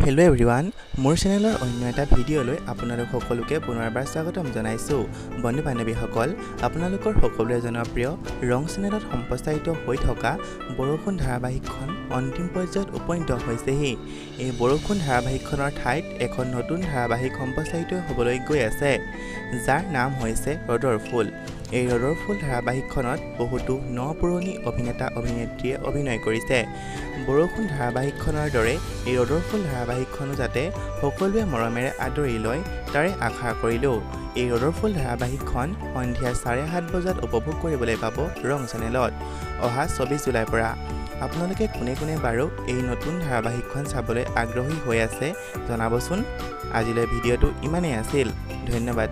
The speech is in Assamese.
হেল্ল' এভৰিৱান, মোৰ চেনেলৰ অন্য এটা ভিডিঅ'লৈ আপোনালোক সকলোকে পুনৰবাৰ স্বাগতম জনাইছোঁ। বন্ধু বান্ধৱীসকল, আপোনালোকৰ সকলোৰে জনপ্ৰিয় ৰং চেনেলত সম্প্ৰচাৰিত হৈ থকা বৰষুণ ধাৰাবাহিকখন অন্তিম পৰ্যায়ত উপনীত হৈছেহি। এই বৰষুণ ধাৰাবাহিকখনৰ ঠাইত এখন নতুন ধাৰাবাহিক সম্প্ৰচাৰিত হ'বলৈ গৈ আছে, যাৰ নাম হৈছে ৰ'দৰ ফুল। এই ৰ'দৰ ফুল ধাৰাবাহিকখনত বহুতো ন পুৰণি অভিনেতা অভিনেত্ৰীয়ে অভিনয় কৰিছে। বৰষুণ ধাৰাবাহিকখনৰ দৰে এই ৰ'দৰ ফুল ধাৰাবাহিকখনো যাতে সকলোৱে মৰমেৰে আদৰি লয় তাৰে আশা কৰিলোঁ। এই ৰ'দৰ ফুল ধাৰাবাহিকখন সন্ধিয়া 7:30 বজাত উপভোগ কৰিবলৈ পাব ৰং চেনেলত অহা 24 জুলাইৰ পৰা। আপোনালোকে কোনে কোনে বাৰু এই নতুন ধাৰাবাহিকখন চাবলৈ আগ্ৰহী হৈ আছে জনাবচোন। আজিলৈ ভিডিঅ'টো ইমানেই আছিল, ধন্যবাদ।